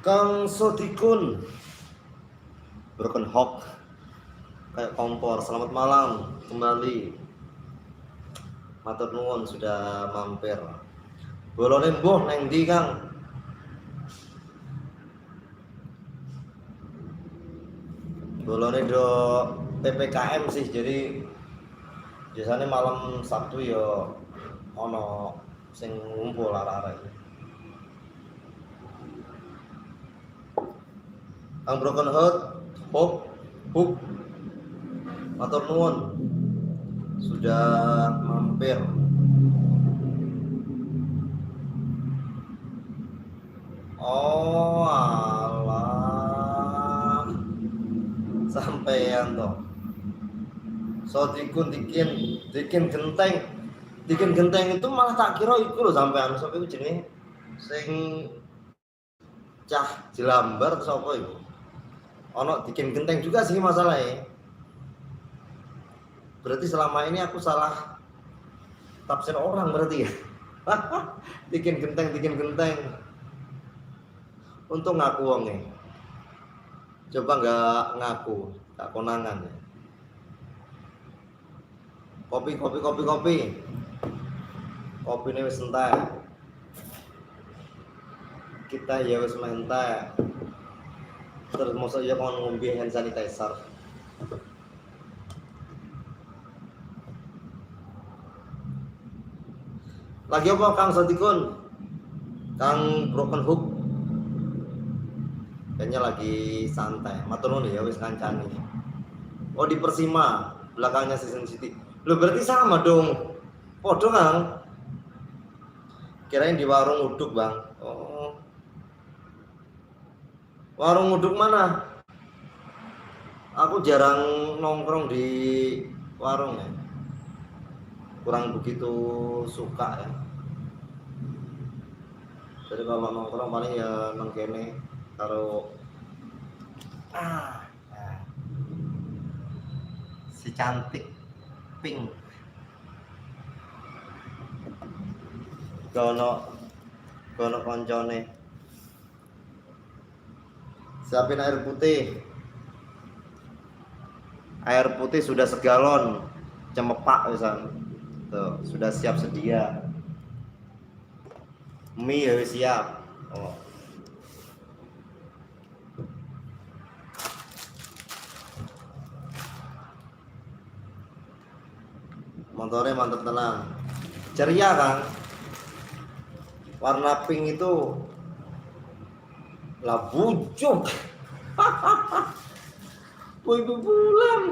Kang Sodikun Broken Hawk kayak kompor. Selamat malam kembali. Matur nuwun sudah mampir. Bolone mbuh neng ndi Kang? Bolone do PPKM sih, jadi biasanya malam Sabtu yo ono sing ngumpul arek-arek. Kang Broken Hook, matur nuwun sudah mampir. Oh alah, sampeyan toh. So dikin genteng itu malah tak kira iku lho sampean, sampe iku jenenge sing cah jelambar terus apa iku? Ono bikin genteng juga sih masalahnya. Berarti selama ini aku salah tafsir orang berarti ya. bikin genteng. Untung ngaku wonge. Coba nggak ngaku, tak konangan ya. Kopi. Kopi ini wis entek. Kita ya wis entek. Terus masa ya kon ngombe hand sanitizer. Lagi apa Kang Sodikun? Kang Broken Hook? Kayaknya lagi santai. Matur nuwun ya wis kancani. Oh di Persima, belakangnya Season City. Loh berarti sama dong. Podo Kang. Kirain di warung uduk, Bang. Oh. Warung uduk mana? Aku jarang nongkrong di warung ya. Kurang begitu suka ya. Jadi kalau nongkrong paling ya nang kene karo si cantik pink. Kono koncone. Siapin air putih. Air putih sudah segalon, cemepak misalnya. Tuh, sudah siap sedia. Mie ya siap. Oh. Motornya mantap tenang. Ceria Kang. Warna pink itu lah bujuk. Ibu pulang.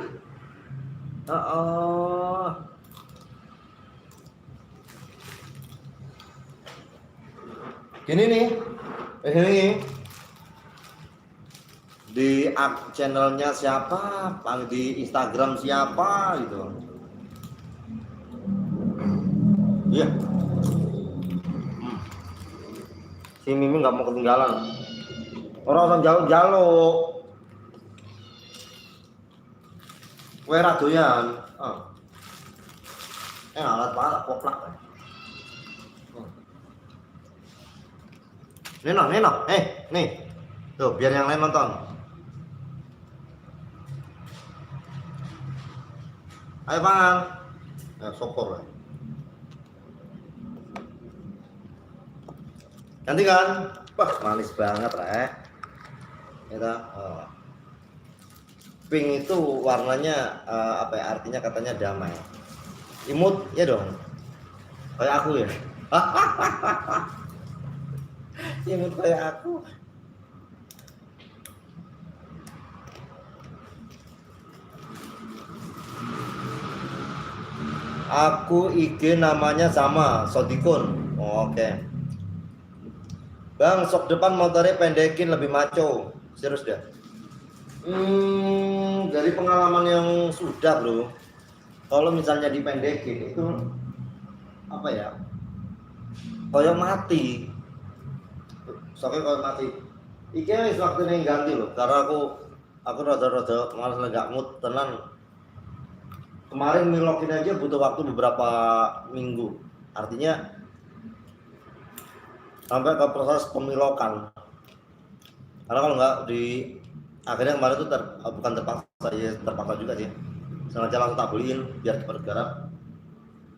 Gini nih, ini di channelnya siapa, di Instagram siapa gitu. Iya. Si Mimi nggak mau ketinggalan. Orang jauh-jauh. Kowe ra doyan. Alat pala koplak. Neno. Nih. Tuh, biar yang lain nonton. Ayo pangan. Sokor. Ganti kan? Wah, manis banget, Rek. Ya, pink itu warnanya apa ya, artinya katanya damai. Imut ya dong. Kayak aku ya. Imut kayak aku. Aku IG namanya sama, Sodikun. Oh, oke. Bang, sok depan motornya pendekin lebih maco. Serius deh. Dari pengalaman yang sudah bro, kalau misalnya dipendekin itu apa ya, kayak mati, soalnya kayak mati. Iki wis waktune ganti loh, karena aku rada malas nggak mood tenan. Kemarin milokin aja butuh waktu beberapa minggu, artinya sampai ke proses pemilokan. Karena kalau nggak di akhirnya kemarin tuh bukan terpaksa ya, terpaksa juga sih, sengaja langsung tak beliin biar cepat garap.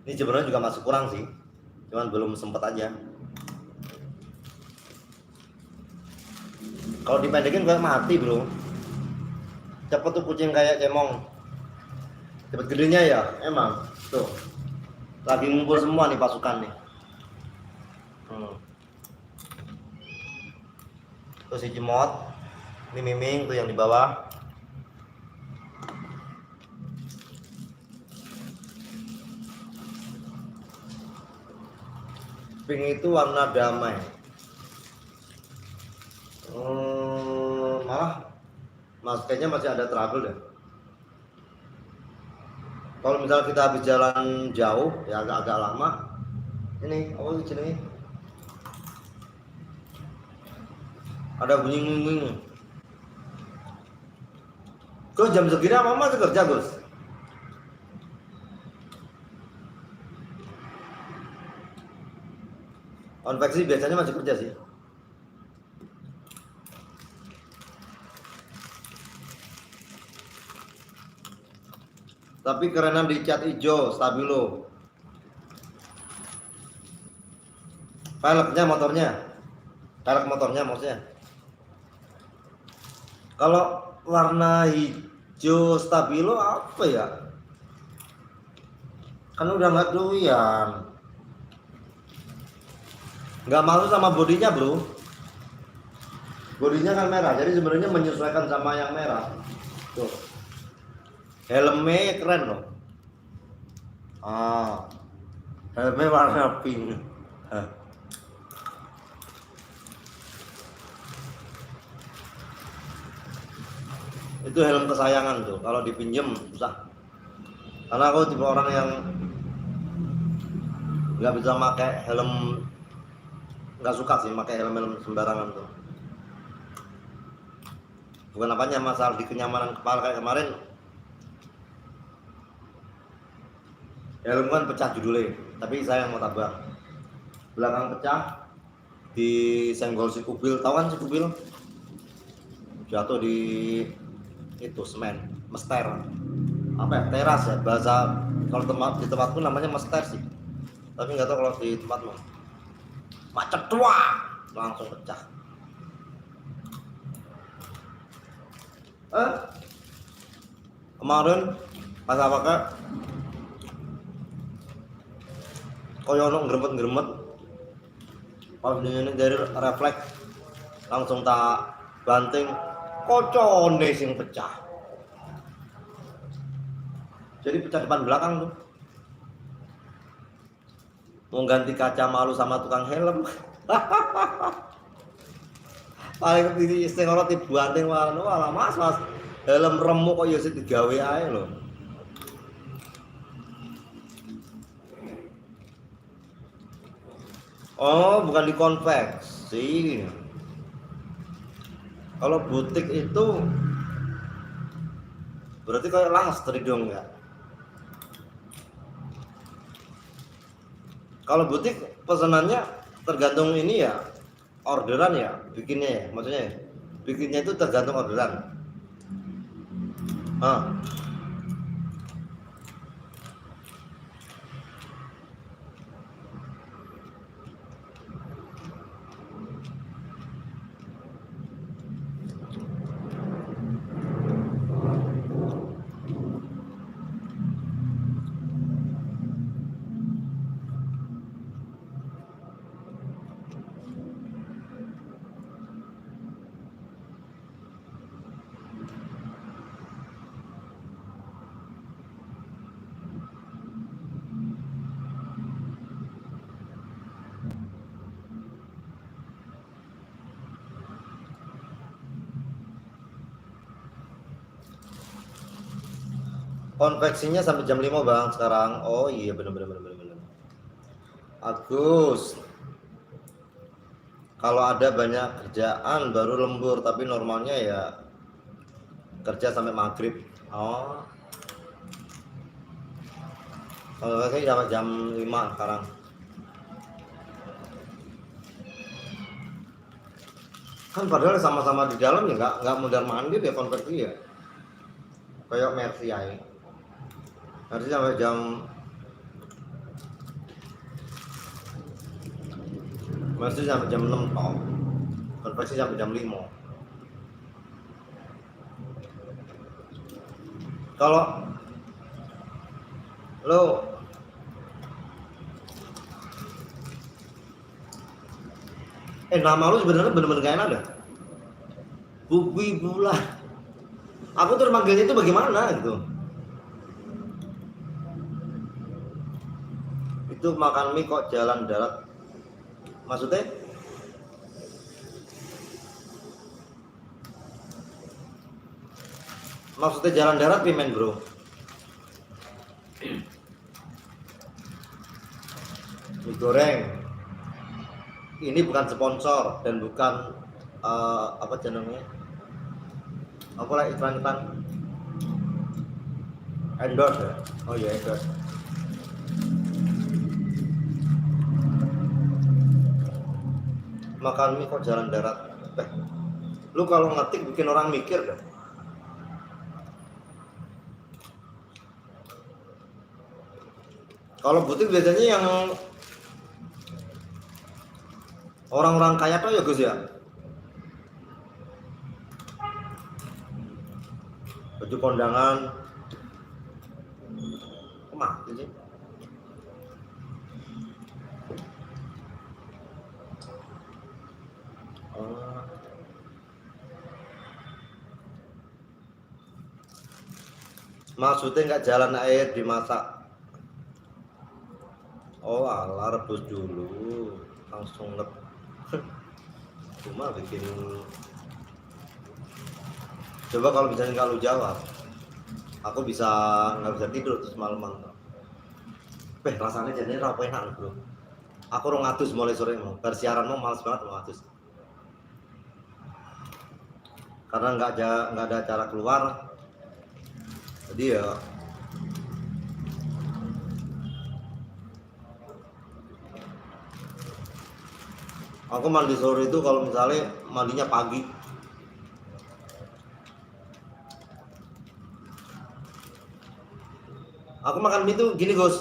Ini sebenarnya juga masih kurang sih, cuman belum sempet aja. Kalau dipendekin kayak mati bro, cepet tuh kucing kayak cemong, cepet gedenya ya emang tuh lagi ngumpul semua nih pasukan nih. Tuh si Cimot, ini Miming tuh yang di bawah. Pink itu warna damai. Malah kayaknya masih ada trouble deh. Kalau misalnya kita habis jalan jauh ya agak-agak lama, ini apa sih ini? Ada bunyi nging. Gus jam segini apa masih kerja Gus? Konveksi biasanya masih kerja sih. Tapi kerenan di cat hijau, stabilo. Peleknya motornya. Pelek motornya maksudnya. Kalau warna hijau stabilo apa ya? Kan udah nggak doyan. Nggak malu sama bodinya bro. Bodinya kan merah, jadi sebenarnya menyesuaikan sama yang merah. Tuh. Helmnya keren loh. Helmnya warna pink. Itu helm kesayangan tuh, kalau dipinjem susah. Karena aku tipe orang yang nggak bisa pakai helm, nggak suka sih pakai helm sembarangan tuh. Bukan apanya, masalah di kenyamanan kepala kayak kemarin. Helm kan pecah judulnya, tapi saya yang mau tabrak. Belakang pecah, disenggol si kubil, tahu kan si kubil? Jatuh di itu semen, mester. Apa ya? Teras ya, bahasa kalau di tempatku namanya mester sih. Tapi nggak tahu kalau di tempatmu. Macet tua, langsung pecah. Kemarin pas pakai koyono gremet pas ini dari refleks langsung tak banting, kocone sing pecah. Jadi pecah depan belakang tuh. Mau ganti kaca malu sama tukang helm. Paling ini istiqorot dibanting malah mas helm remuk kok ya digawe ae lho. Oh, bukan dikonveksi. Kalau butik itu berarti kayak langsung dong ya. Kalau butik pesanannya tergantung ini ya, orderan ya, bikinnya ya, maksudnya ya. Bikinnya itu tergantung orderan. Konveksinya sampai jam 5 bang sekarang. Oh iya benar. Agus. Kalau ada banyak kerjaan baru lembur, tapi normalnya ya kerja sampai maghrib. Oh. Konveksi sampai jam 5 sekarang. Kan padahal sama-sama di dalam ya nggak mondar mandir ya konversi ya. Kayak Mercy aja. Mercy sampai jam Mercy sampai jam 6 toh. Konversi sampai jam 5. Kalau lo nama lu sebenarnya bener-bener gak enak dah. Bubi Bula. Aku tuh manggilnya itu bagaimana gitu. Itu makan mie kok jalan darat. Maksudnya? Maksudnya jalan darat pimen bro. Mie goreng. Ini bukan sponsor dan bukan apa channelnya? Apa lah iklan endorse ya? Oh iya endorse. Makan mie kok jalan darat. Lu kalau ngetik bikin orang mikir kan? Kalau butik biasanya yang orang-orang kaya tuh ya Gus ya. Baju kondangan. Mati sih. Maksudnya nggak jalan air dimasak. Oh alah rebus dulu langsung cuma bikin. Coba kalau misalnya nggak lu jawab, aku nggak bisa tidur terus malaman. Rasanya jadinya rapi enak bro. Aku rong ngatus mulai sore mau bersiaran mau males banget mau ngatus. Karena nggak ada acara keluar. Jadi ya aku mandi sore itu kalau misalnya mandinya pagi. Aku makan mie itu gini Gus.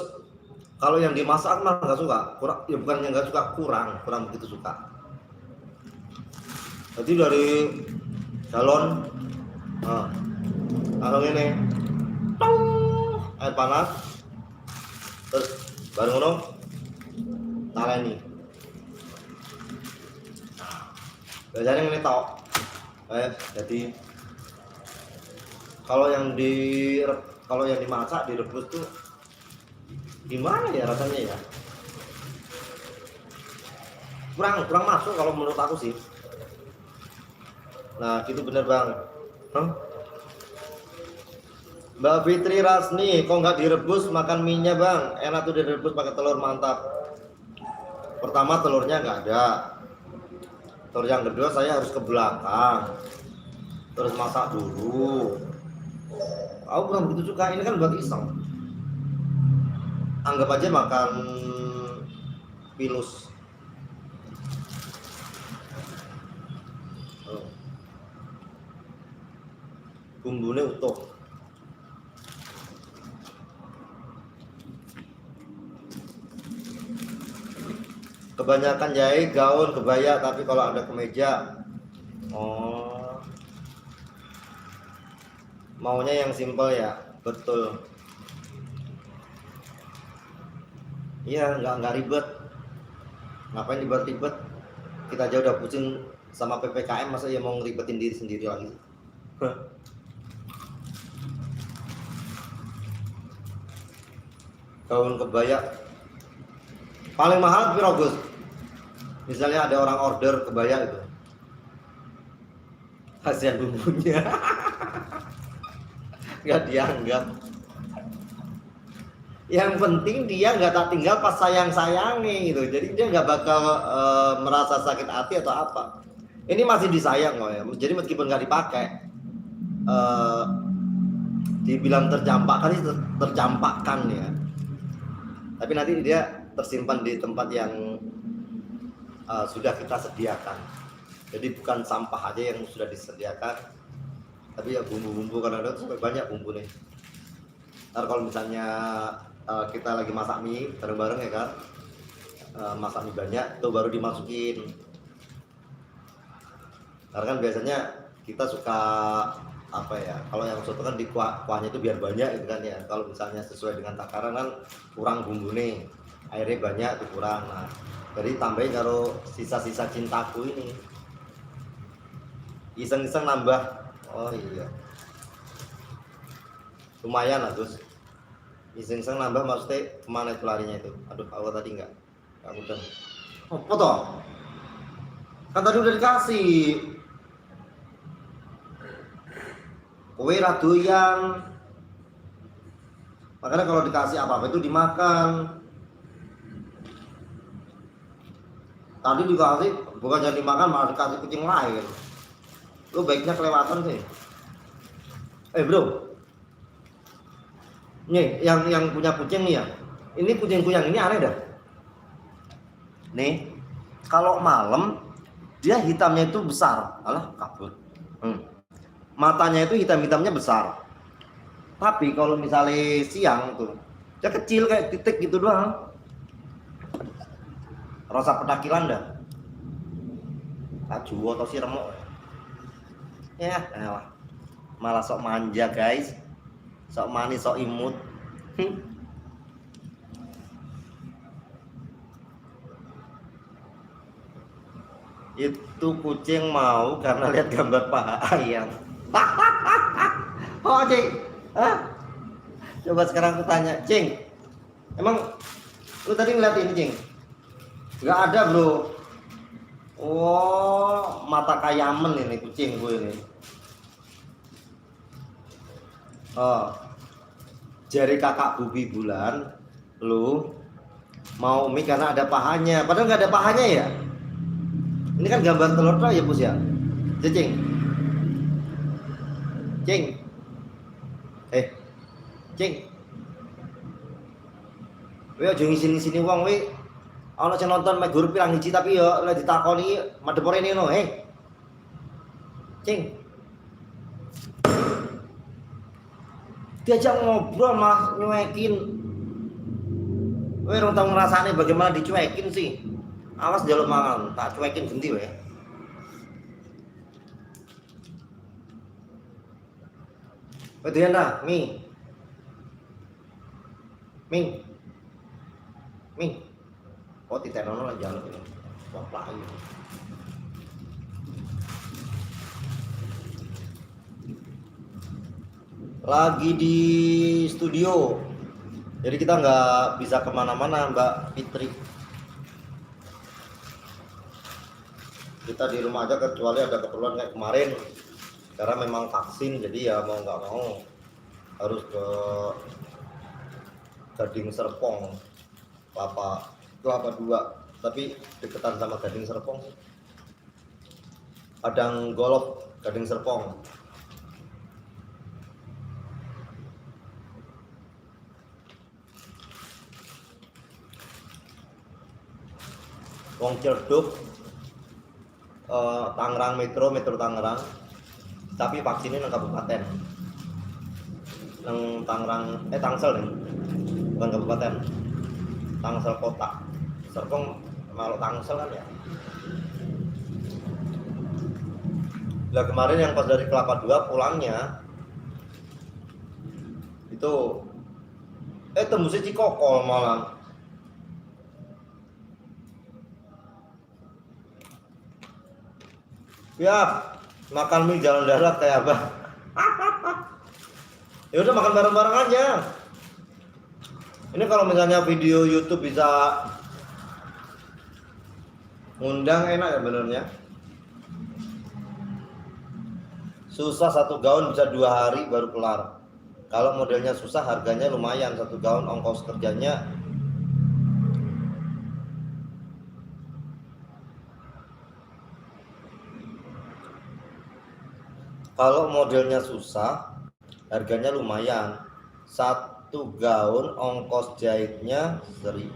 Kalau yang dimasak mah nggak suka. Kurang, ya bukan yang nggak suka, kurang begitu suka. Jadi dari galon, kalau ini, air panas, terus baru ngono, taleni. Biasanya ini tok. Jadi kalau yang dimasak direbus tuh gimana ya rasanya ya? Kurang masuk kalau menurut aku sih. Nah, gitu bener bang. Mbak Fitri Rasni, kok nggak direbus makan mie-nya bang? Enak tuh direbus pakai telur mantap. Pertama telurnya nggak ada. Telur yang kedua saya harus ke belakang, terus masak dulu. Aku bukan begitu suka, ini kan buat iseng. Anggap aja makan pilus. Bumbunya utuh. Kebanyakan jahit gaun kebaya, tapi kalau ada kemeja, maunya yang simple ya, betul. Iya, nggak ribet. Ngapain ribet-ribet? Kita aja udah pusing sama PPKM, masa ya mau ngeribetin diri sendiri lagi? Gaun kebaya paling mahal piro Gus? Misalnya ada orang order kebaya itu, kasihan bumbunya. Nggak dianggap. Yang penting dia nggak tak tinggal pas sayang-sayangi gitu. Jadi dia nggak bakal merasa sakit hati atau apa. Ini masih disayang kok ya. Jadi meskipun nggak dipakai, dibilang tercampakkan ya. Tapi nanti dia tersimpan di tempat yang sudah kita sediakan. Jadi bukan sampah aja yang sudah disediakan, tapi ya bumbu-bumbu, karena ada sampai banyak bumbu nih. Ntar kalau misalnya kita lagi masak mie bareng-bareng ya kan, masak mie banyak itu baru dimasukin. Karena kan biasanya kita suka apa ya, kalau yang soto kan di kuahnya itu biar banyak gitu kan ya. Kalau misalnya sesuai dengan takaran kan kurang bumbu nih, airnya banyak itu kurang. Nah, jadi tambahin kalau sisa-sisa cintaku ini, iseng-iseng nambah. Oh iya, lumayan lah terus iseng-iseng nambah, maksudnya kemana itu larinya itu? Aduh, awal tadi enggak udah. Oh, foto kan tadi udah dikasih. Kowe rado yang makanya kalau dikasih apa-apa itu dimakan. Tadi dikasih bukan jadi dimakan, malah dikasih kucing lain. Lu baiknya kelewatan sih. Bro, nih yang punya kucing nih ya, ini kucingku yang ini aneh dah. Nih, kalau malam dia hitamnya itu besar, alah kabur. Matanya itu hitam-hitamnya besar. Tapi kalau misalnya siang tuh, dia kecil kayak titik gitu doang. Rasa pedakilan dah. Kaju atau si remuk. Ya, malah sok manja guys. Sok manis, sok imut. Itu kucing mau karena lihat gambar paha ayam. Oh Cing, coba sekarang aku tanya, Cing, emang lu tadi ngeliat ini Cing? Gak ada bro. Oh, mata kayamen ini kucing gue ini. Oh, jari kakak Bubi Bulan, lu mau mie karena ada pahanya, padahal nggak ada pahanya ya. Ini kan gambar telur tuh ya Pus ya. Cing, Cing, Cing, weh aja sini wong weh. Ana sing nonton mek guru pirang hiji tapi ya lek ditakoni madhep rene no, Cing. Diajak ngobrol mas nyuekin. Weh rong tau ngrasane bagaimana dicuekin sih. Awas njaluk mangan, tak cuekin genti weh. Diana, Mi. Oh, titenono lah jaluk ini. Bapak ini. Lagi di studio. Jadi kita nggak bisa kemana-mana Mbak Fitri. Kita di rumah aja kecuali ada keperluan kayak kemarin. Karena memang vaksin, jadi ya mau nggak mau harus ke Gading Serpong, Kelapa 2, tapi deketan sama Gading Serpong. Padang Golf Gading Serpong. Wong Ciledug, Tangerang Metro Tangerang. Tapi vaksinnya nang kabupaten, nang Tangerang, Tangsel nih, bukan kabupaten, Tangsel kota. Serpong malu Tangsel kan ya. Lah kemarin yang pas dari Kelapa 2 pulangnya itu tembusnya Cikokol malah. Ya, makan mie jalan darat kayak apa? Ya udah makan bareng-bareng aja. Ini kalau misalnya video YouTube bisa ngundang enak ya benernya. Susah satu gaun bisa 2 hari baru kelar. Kalau modelnya susah harganya lumayan, satu gaun ongkos kerjanya. Kalau modelnya susah, harganya lumayan. Satu gaun ongkos jahitnya 1.000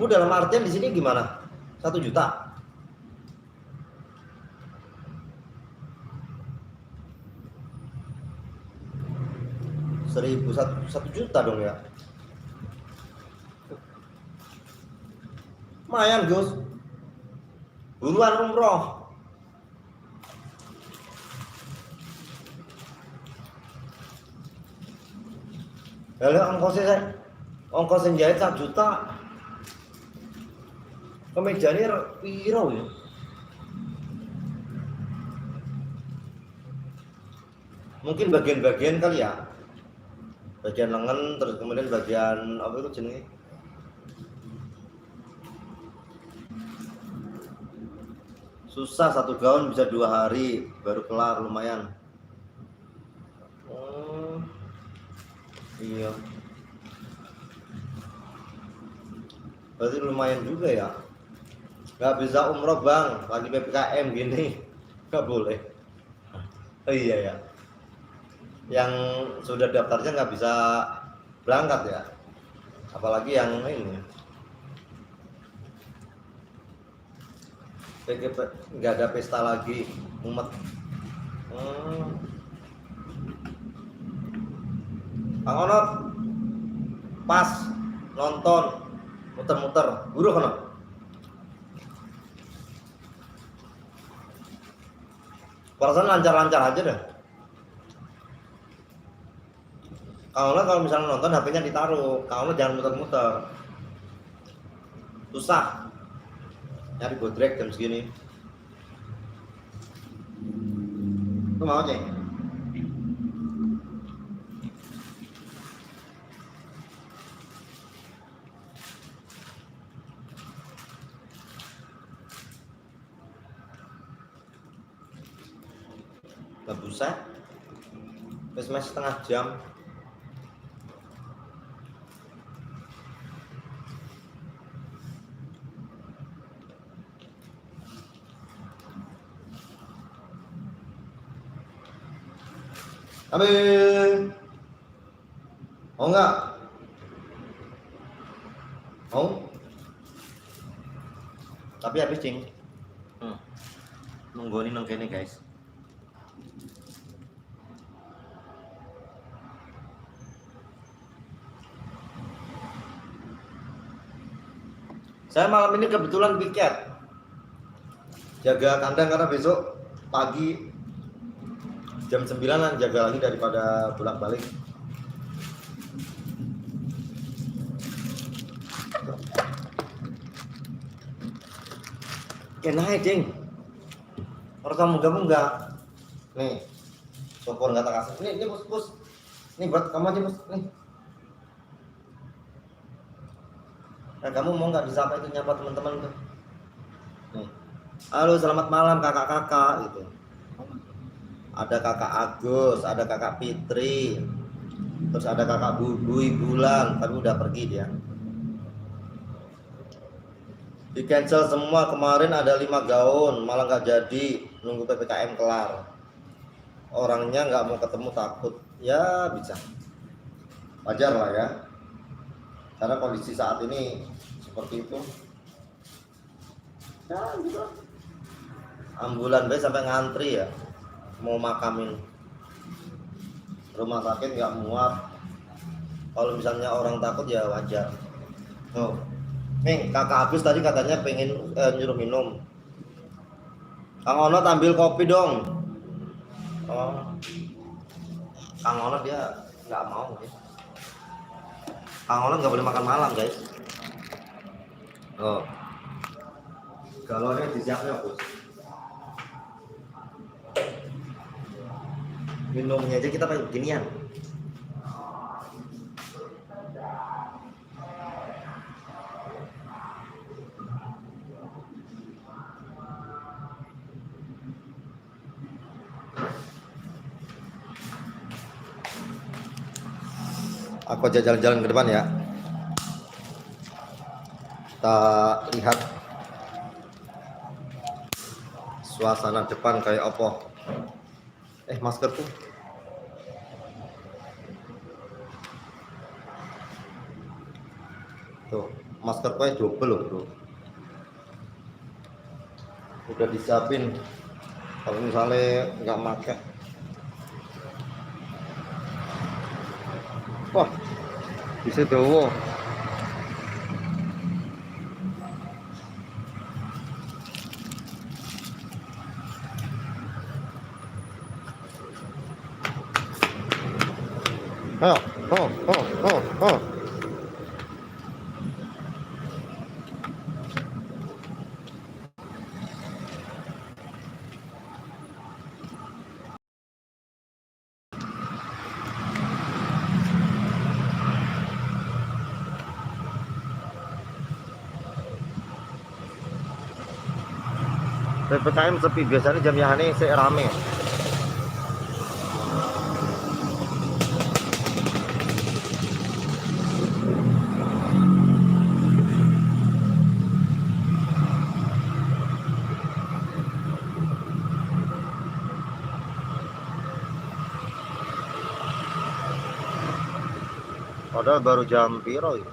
dalam artian di sini gimana? 1 juta. 1 juta dong ya. Lumayan Gus, buruan umroh. Lalu ongkosnya jahit 1 juta. Kemejane piro ya? Mungkin bagian-bagian kali ya. Bagian lengan, terus kemudian bagian apa itu jenenge? Susah 1 gaun bisa 2 hari baru kelar, lumayan. Iya. Berarti lumayan juga ya. Gak bisa umroh bang, lagi PPKM gini. Gak boleh. Oh iya ya. Yang sudah daftarnya nggak bisa berangkat ya. Apalagi yang ini. Nggak ada pesta lagi, umat. Bang Onot, pas nonton muter-muter, buruh kan? Perasaan lancar-lancar aja deh. Kalau misalnya nonton HP-nya ditaruh, kalau jangan muter-muter. Susah. Nyari bodrek jam segini. Lu mau cek? Gak bisa. Terus setengah jam. Amin. Mau nggak? Mau? Tapi habis cing. Nunggoni nang kene guys. Saya malam ini kebetulan piket. Jaga kandang karena besok pagi jam 9-an jaga lagi daripada bolak-balik. Kenapa cing? Orang kamu gabung nggak? Nih, sopor nggak tak kasih. Ini bos. Nih buat kamu aja bos. Nih. Nah, kamu mau nggak disapa itu nyapa teman-teman tuh? Nih. Halo, selamat malam kakak-kakak gitu. Ada kakak Agus, ada kakak Fitri, terus ada kakak Bubui Bulan, tapi udah pergi dia. Di cancel semua, kemarin ada 5 gaun, malah nggak jadi, nunggu PPKM kelar. Orangnya nggak mau ketemu, takut. Ya bisa, wajar lah ya. Karena kondisi saat ini seperti itu. Ya gitu. Ambulan sampai ngantri ya, mau makamin. Rumah sakit nggak muat. Kalau misalnya orang takut ya wajar. Oh. Nih kakak Agus tadi katanya pengen nyuruh minum. Kang Onot ambil kopi dong. Oh. Kang Onot dia nggak mau guys. Kang Onot nggak boleh makan malam guys. Oh. Galonnya disiapnya Gus. Minumnya aja kita pakai beginian. Aku aja jalan-jalan ke depan ya. Kita lihat suasana depan kayak apa. Masker tuh. Tuh, masker kayak double loh, bro. Udah disiapin. Kalau misalnya nggak pakai. Wah, bisa dawa. Oh, oh, oh, oh, oh. PPKM sepi, biasanya jam yang ini saya rame. Padahal baru jam piro ya.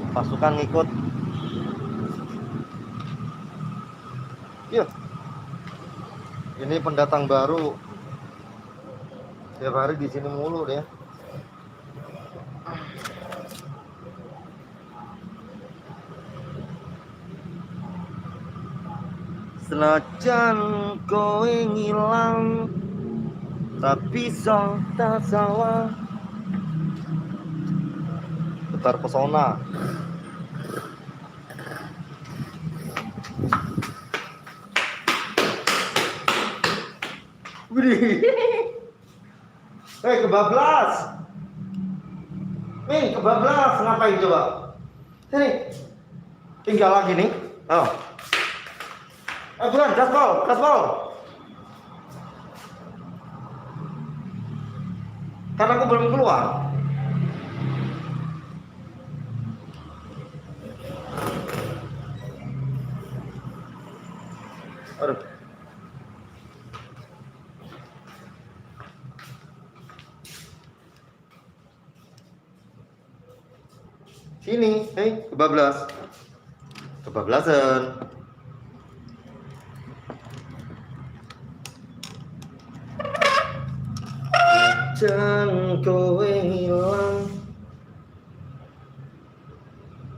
Pasukan ngikut. Iya. Ini pendatang baru. Tiap hari di sini mulu deh. Senajan kowe ngilang, tapi so tak sawa. Bentar pesona. Wih. Kebablas. Nih, kebablas. Ngapain coba? Sini. Tinggal lagi nih. Oh. Buruan, gaspol, gaspol. Karena aku belum keluar. Aduh. Sini, hei, kebablas. Kebablasan. Jangan kowe hilang.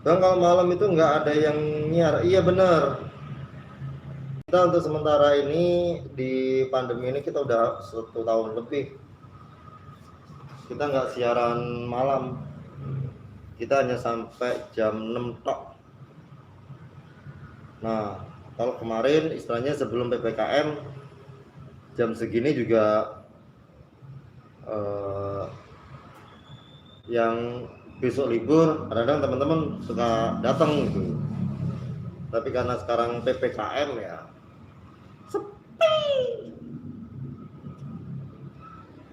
Bang, kalau malam itu nggak ada yang nyiar. Iya benar. Kita untuk sementara ini di pandemi ini kita udah 1 tahun lebih. Kita nggak siaran malam. Kita hanya sampai jam 6 tok. Nah, kalau kemarin istilahnya sebelum PPKM jam segini juga yang besok libur, kadang-kadang teman-teman suka datang gitu. Tapi karena sekarang PPKM ya sepi.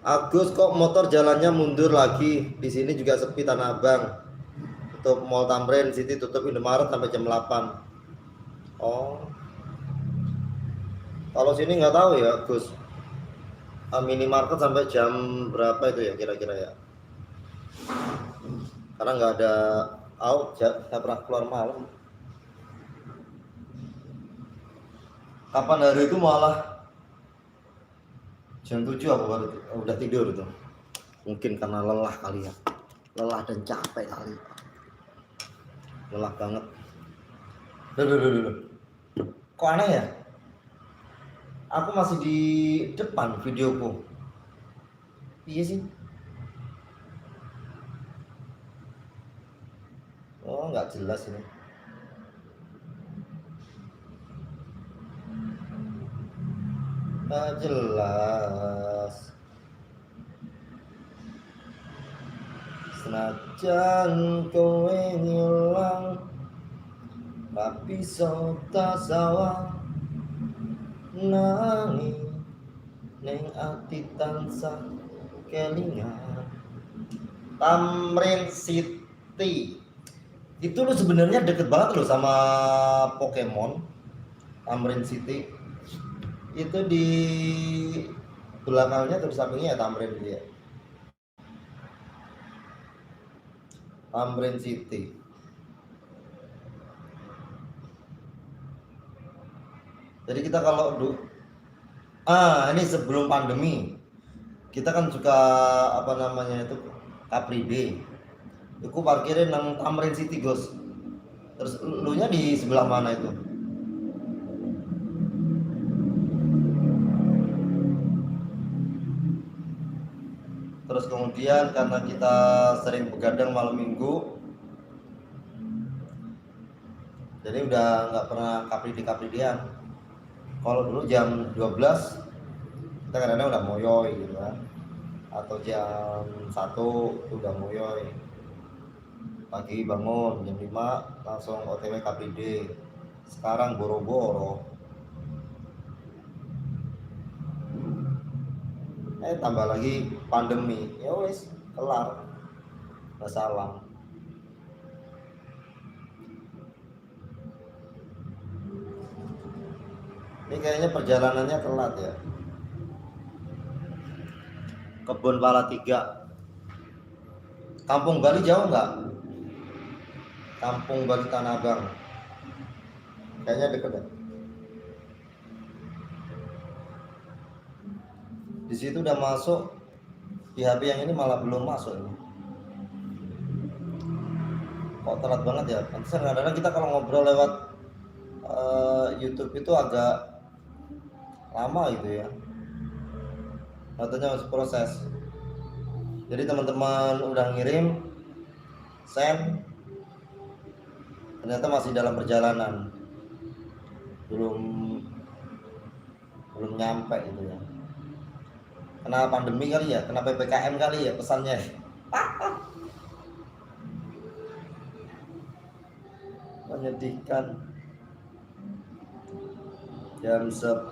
Agus, kok motor jalannya mundur lagi? Di sini juga sepi Tanah Abang. Tutup Mall Tamrin City, tutup Indomaret sampai jam 8. Oh. Kalau sini nggak tahu ya, Gus. Minimarket sampai jam berapa itu ya kira-kira ya? Karena nggak ada out, nggak pernah keluar malam. Kapan hari itu malah jam 7 aku baru udah tidur itu. Mungkin karena lelah kali ya, lelah dan capek kali, lelah banget. Duh. Kok aneh ya? Aku masih di depan videoku. Iya sih. Oh, nggak jelas ini. Nggak jelas. Senajan kowe ngilang, tapi sota sawah nangis neng ati tansah kelingan. Tamrin City itu lu sebenarnya deket banget lo sama Pokemon. Tamrin City itu di belakangnya atau di sampingnya ya Tamrin dia. Tamrin City. Jadi kita kalau ini sebelum pandemi kita kan suka apa namanya itu Capri Day. Aku parkirin nang Tamrin City, Gus. Terus lu nya di sebelah mana itu? Terus kemudian karena kita sering begadang malam minggu, jadi udah nggak pernah Capri-Dean. Kalau dulu jam 12 kita kadang-kadang udah moyoy gitu kan, atau jam 1 udah moyoy. Pagi bangun jam 5 langsung OTW Capri Day. Sekarang boro-boro tambah lagi pandemi, ya wes kelar, wassalam. Ini kayaknya perjalanannya telat ya. Kebun Pala 3. Kampung Bali jauh nggak? Kampung Bali Tanah Abang. Kayaknya deket ya. Di situ udah masuk, di HP yang ini malah belum masuk ini. Kok telat banget ya? Pantesan kadang-kadang kita kalau ngobrol lewat YouTube itu agak lama gitu ya. Katanya masih proses. Jadi teman-teman udah ngirim, send, ternyata masih dalam perjalanan, belum nyampe gitu ya. Kena pandemi kali ya, kena PPKM kali ya pesannya. Menyedihkan. Jam 10.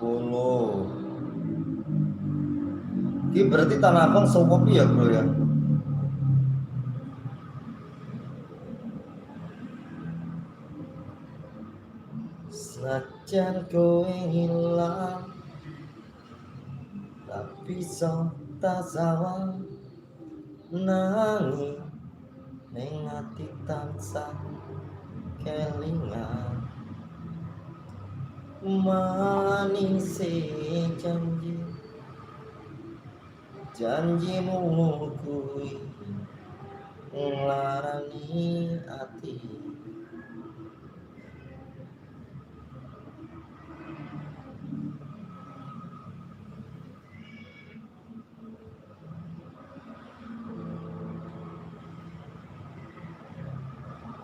Ini berarti Tanah Abang sekopi ya bro ya? Senajan kowe hilang, tapi so tak salah nangis ning ati tansah kelingan manis janjimu kuwi nglarani ati.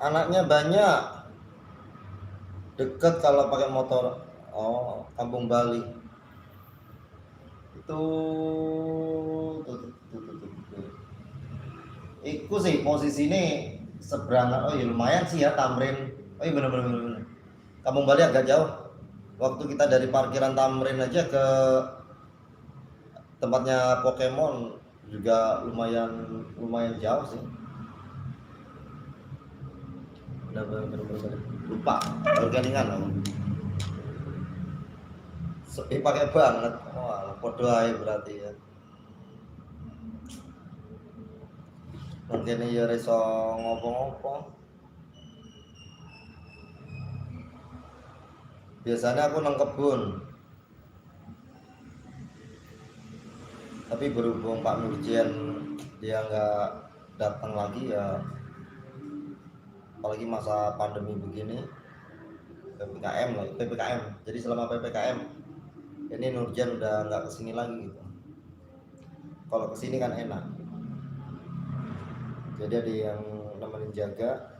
Anaknya banyak, deket kalau pakai motor. Oh, Kampung Bali itu iku sih posisi ini seberang. Oh ya lumayan sih ya Tamrin. Oh iya bener. Kampung Bali agak jauh. Waktu kita dari parkiran Tamrin aja ke tempatnya Pokemon juga lumayan jauh sih. Bener. Lupa organingan loh. Sepi pakai banget. Wah, podo ae berarti ya. Mungkin ya reso ngopo-ngopo. Biasanya aku nang kebun. Tapi berhubung Pak Nurjian dia nggak datang lagi ya, apalagi masa pandemi begini, PPKM. Jadi selama PPKM ini Nurjan udah nggak kesini lagi gitu. Kalau kesini kan enak, jadi ada yang nemenin jaga.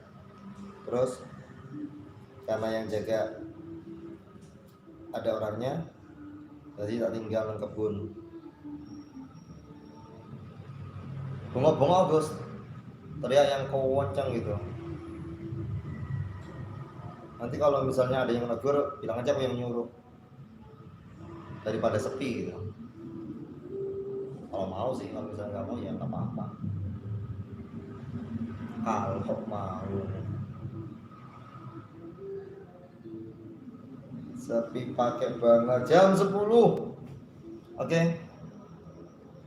Terus karena yang jaga ada orangnya, jadi tak tinggal nang kebun. Bunga-bunga Gus, teriak yang kencang gitu. Nanti kalau misalnya ada yang negur, bilang aja aku yang nyuruh, daripada sepi gitu. Kalau mau sih, kalau misalnya nggak mau ya nggak apa-apa. Kalau mau. Sepi pakai banget jam 10. Oke.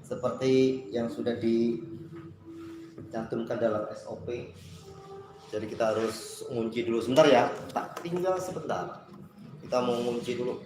Seperti yang sudah cantumkan dalam SOP. Jadi kita harus ngunci dulu sebentar ya, tak tinggal sebentar. Kita mau ngunci dulu.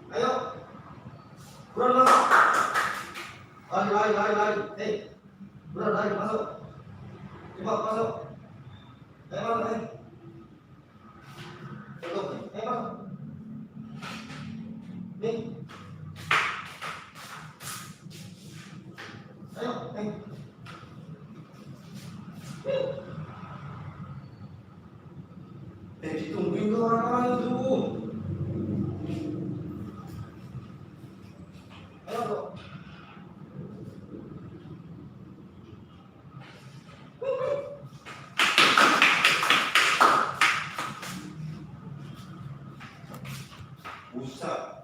Ayo, buruan masuk. Lari. Buruan lari masuk. Cepat masuk. Ayo masuk. Tutup. Ayo masuk. Nih. Ayo. Ditungguin ke orang-orang itu. Ayo bro. Buset.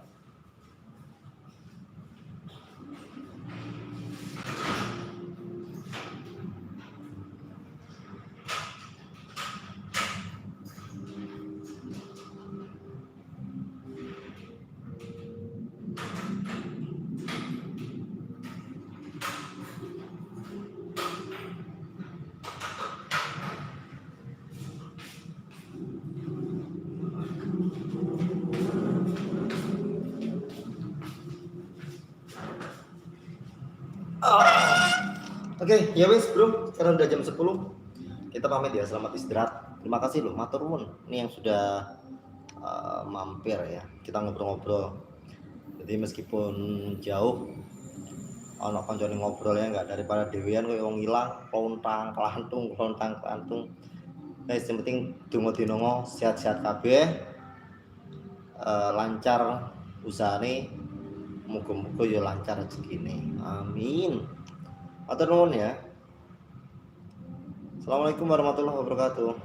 Oke, ya wes bro, sekarang udah jam 10. Kita pamit ya, selamat istirahat. Terima kasih loh, matur nuwun. Ini yang sudah mampir ya. Kita ngobrol-ngobrol. Jadi meskipun jauh, ono koncone ngobrol ya, nggak daripada dewean koyo wong ilang, klontang kelantung. Nah, yang penting donga dinongo sehat-sehat kabeh. Lancar usahane, muga-muga ya lancar rezekine. Amin. Matur nuwun ya. Assalamualaikum warahmatullahi wabarakatuh.